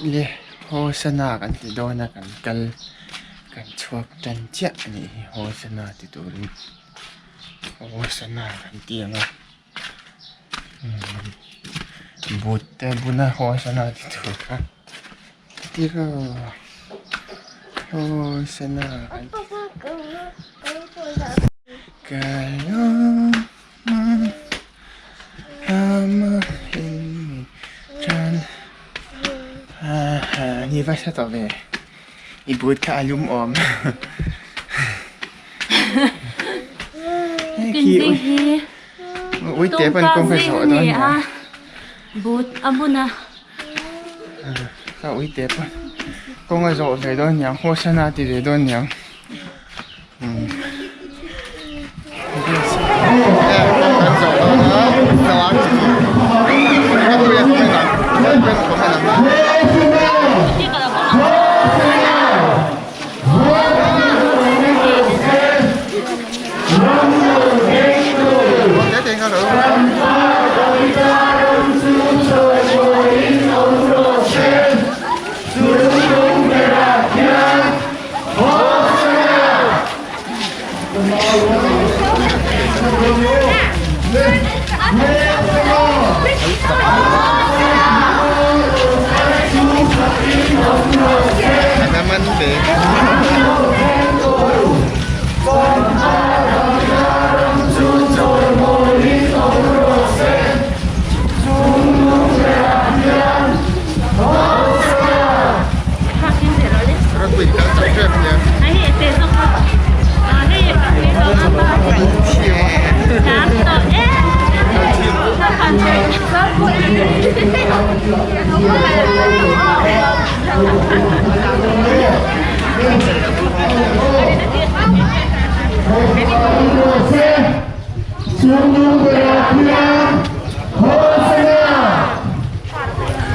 Le Hosana kan ti dawn a kan kal kan chhuak tan chiah a nih hi Hosana ti turin Hosana kan ti ang a boot te a bun a Hosana ti tur kha tiraw Hosana kan ti Ni va hre tawh ve i but kha a lum awm ui te pawn kawng ka zawh dawn nia but a bun a ka ui te pawn kawng a zawh ve dawn niang hawsana ti ve dawn niang.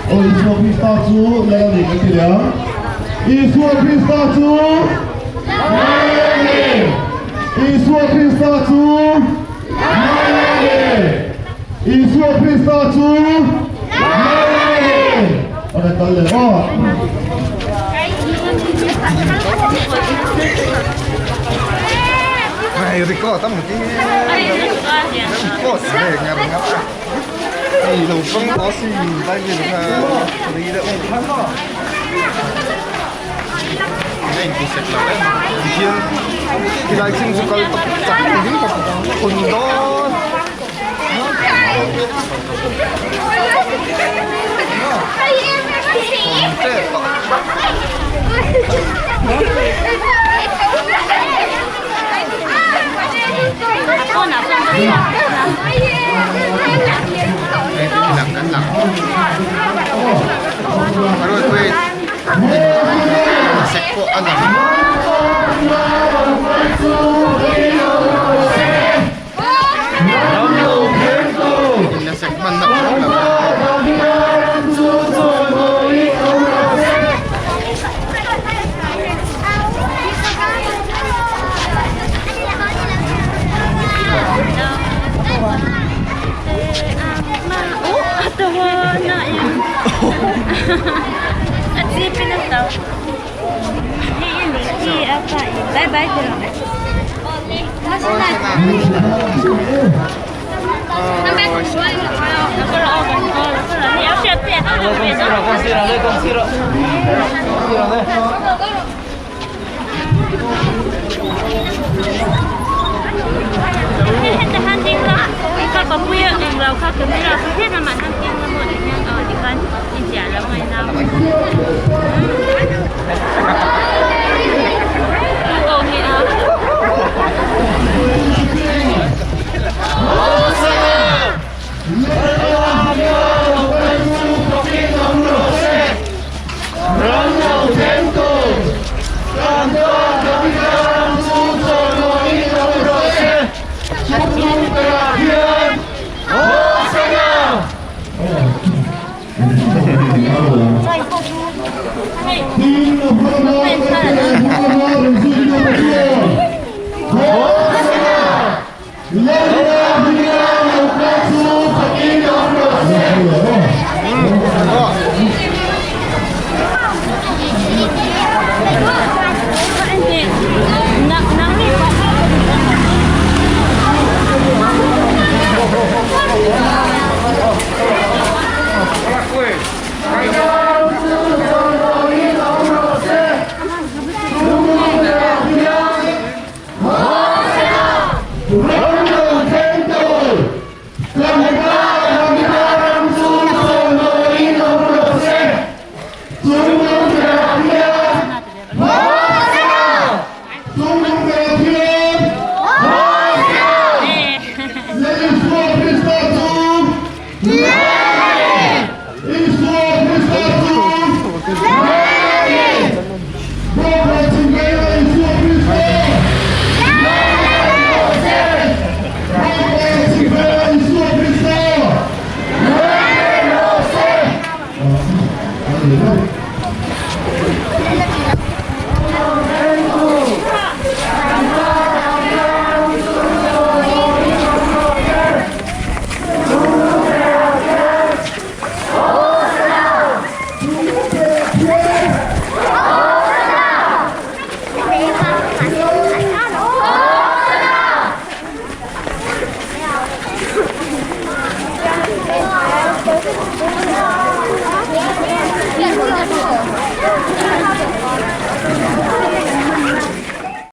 Aw Isua Krista chu Lal a ni kan ti leh ang. Isua Krista chu Lal a ni. Isua Krista chu Lal a ni. Isua Krista chu Lal a ni. A rawn kal leh aw. Này record tao một cái record về ngar ngar Hei lo pang to si vai ve kha ri deuh a in ti sek lo em tihian khilai thing chu kal tak tak ding tak hun dawn hawn tep a. Sek pawh a lang. In a sek hman na pawh a lang.